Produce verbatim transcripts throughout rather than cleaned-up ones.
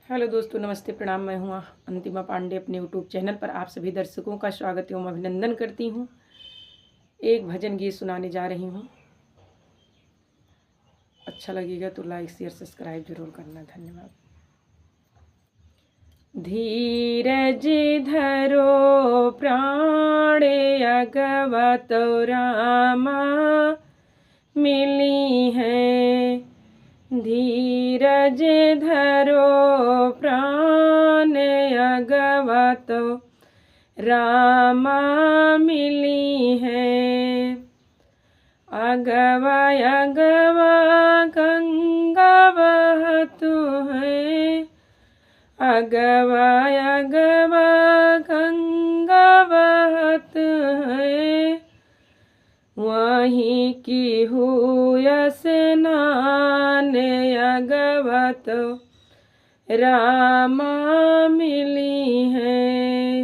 हेलो दोस्तों, नमस्ते, प्रणाम। मैं हूँ अंतिमा पांडे। अपने YouTube चैनल पर आप सभी दर्शकों का स्वागत एवं अभिनंदन करती हूँ। एक भजन गीत सुनाने जा रही हूँ। अच्छा लगेगा तो लाइक, शेयर, सब्सक्राइब जरूर करना। धन्यवाद। धीरज धरो प्राण, अगवा तो रामा मिली है। धीरज धरो प्राण, अगवा तो रामा मिली है। अगवा अगवा गंगा बहत है, अगवा अगवा गंगा बहत है, वहीं कीहू स्नान, अगवा तो रामा मिली है।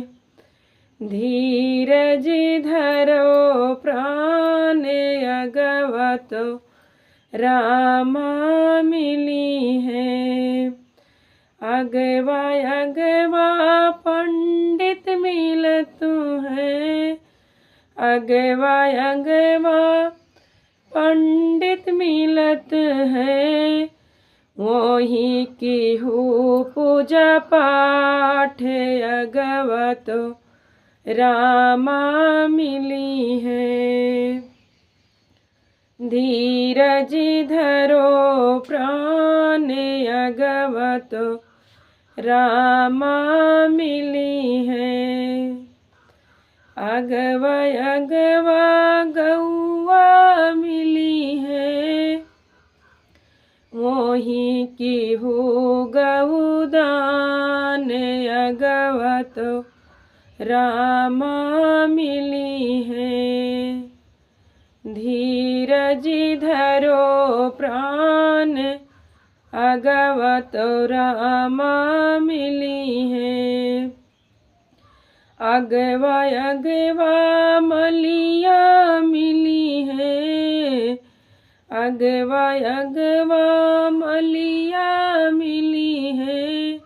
धीरज धरो प्राण, अगवा तो रामा मिली है। अगवा अगवा पंडित मिलत है, अगवा अगवा पंडित मिलत है, वहीं कीहू पूजा पाठ, अगवा तो रामा मिली है। धीरज धरो प्राण, अगवा तो रामा मिली है। अगवा अगवा गौआ मिली है, वहीं कीहू गऊ दान, अगवा तो रामा मिली है। धीरज धरो प्राण, अगवा तो रामा मिली है। अगवा अगवा मलिया मिली है, अगवा अगवा मलिया मिली है,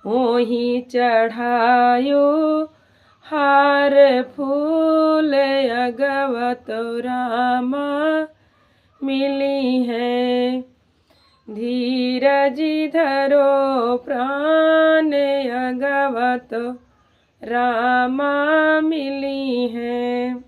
वहीं चढ़ायो हार फूल, अगवा तो रामा मिली है। धीरज धरो प्राण, अगवा तो रामा मिली है।